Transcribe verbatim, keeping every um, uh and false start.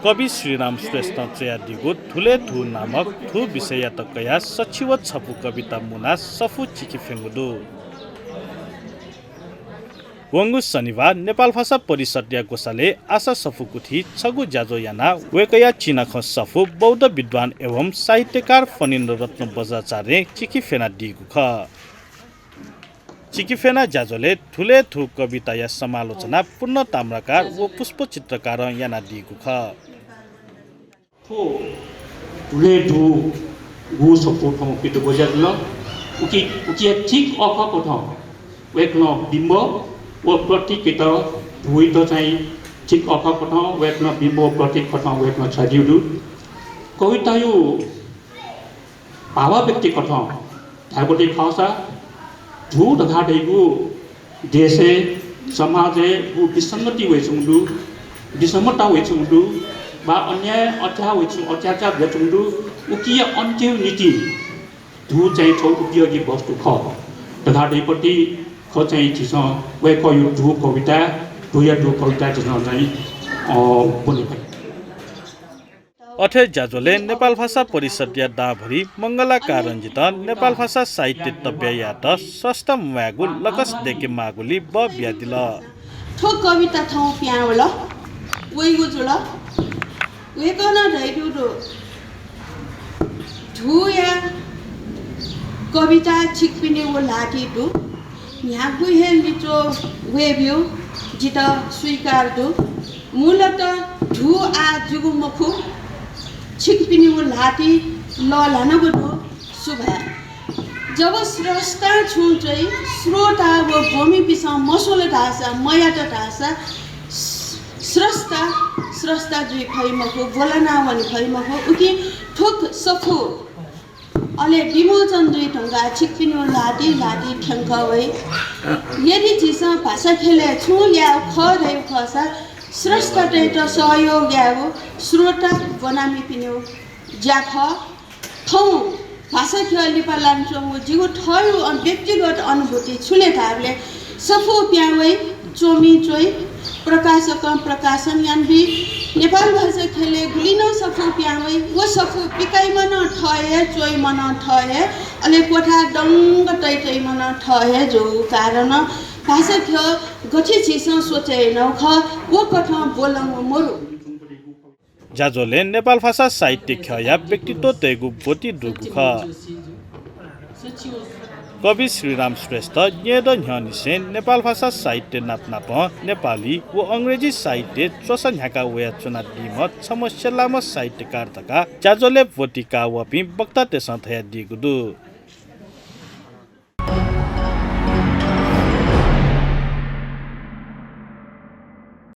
कवि श्रीराम श्रेष्ठं च्वयादीगु धुलय् धू नामक धू विषययात कयाः सछि व छपु कविता मुनाः सफू चिखे फ्यंगु दु। वंगु शनिबाः नेपालभाषा परिषद्या ग्वसालय् आशा सफूकुथिं छगू ज्याझ्वः यानाः वय्कःया चिनाखँ सफू बौद्ध विद्वान एवं साहित्यकार फणिन्द्र रत्न बज्राचार्यं चिखे फ्यनादीगु खः। चिखे फ्यना ज्याझ्वलय् धुलय् धू कविताया समालोचना पूर्ण ताम्राकार व पुष्प चित्रकारं यानादीगु खः। थ्व धुलय् धूगु सफू थौं पितब्वज्या जुल। उकि-, उकिया ठीक अःखकथं वय्कलं बिम्ब व प्रतीकयात, धूयात चाहिँ ठीक अःखकथं वय्कलं बिम्ब व प्रतीक कथं वय्कलं छ्वयादीगु दु। कविताया भावाभिव्यक्ति कथं धायेगु खःसा, धू धकाः धइगु देशय्, समाजय् गु विसंगति वइच्वंगु दु, विषमता वइच्वंगु दु, वा अन्याय अत्याचार वइच्वं-, अत्याचार जुयाच्वंगु दु, उकिया अन्त्यया निंतिं धू चाहिँ छगू उपयोगी वस्तु खः धकाः धइपति खँ चाहिँ झीसं वय्कःया धू कविता, धूया धू कविता झीसं चाहिँ, अ, ब्वने फइ। अथे ज्याझ्वलय् नेपालभाषा परिषद्या दांभरि मंगलाकारञ्जितं नेपालभाषा साहित्य तब्या यायेत स्रष्टा म्वायेगु लकस दय्केमाःगुलिं बः बियादिल। थ्व कविता थौं पिहां वल, वइगु जुल। वय्कलं धयादीगु दु, धूया कविता छिकपिनिगु ल्हातिइ दु। न्ह्यागु हे लिच्वः वयेब्यु, जितः स्वीकार दु। मूलतः धू आः जिगु मखु, छिकपिनिगु ल्हातिइ लःल्हानागु दु। सुभाय्। जब स्रष्टां छुं च्वइ, श्रोता व ब्वमिपिसं मस्वल धाःसा, मयात धाःसा, स्रष्टा, स्रष्टा जुइ फइ मखु, ब्वलना वने फइ मखु। उकिं थुक सफू अले विमोचन जुइ धुंकाः छिकपिनिगु ल्हातिइ ल्हातिइ थ्यंकः वइ। यदि झीसं भाषा ख्यलय् छुं यायेगु खः धइगु खःसा, स्रष्टातय्त सहयोग यायेगु श्रोता ब्वनामिपिनिगु ज्या खः। थौं भाषा ख्यः लिपा लानाच्वंगु जिगु थःगु अ-, व्यक्तिगत अनुभूति छु ले धाःबलय् सफू पिहां वइ, च्वमि च्वइ, प्रकाशकं प्रकाशन यानाबी। नेपालभाषा ख्यलय् गुलि नं सफू पिहां वइ। व सफू पिकाइम्ह नं थः हे, च्वइम्ह नं थः हे, अले क्वथा दंग तइतइम्ह नं थः हे जूगु कारणं भाषा ख्यः गथे झीसं स्वचे यानागु खः, व कथं ब्वलंगु मरु। ज्याझ्वलय् नेपालभाषा साहित्य ख्यःया व्यक्तित्वतय्गु ब्वति दुगु खः। कवि श्रीराम श्रेष्ठ न्येदँ न्ह्यःनिसें नेपालभाषा साहित्य नापनापं नेपाली व अंग्रेजी साहित्य च्वसा न्ह्याका वयाच्वनादीम्ह छम्ह सेलाम्ह साहित्यकार धकाः ज्याझ्वलय् ब्वति काः वःपिं वक्तातय्सं धयादीगु दु।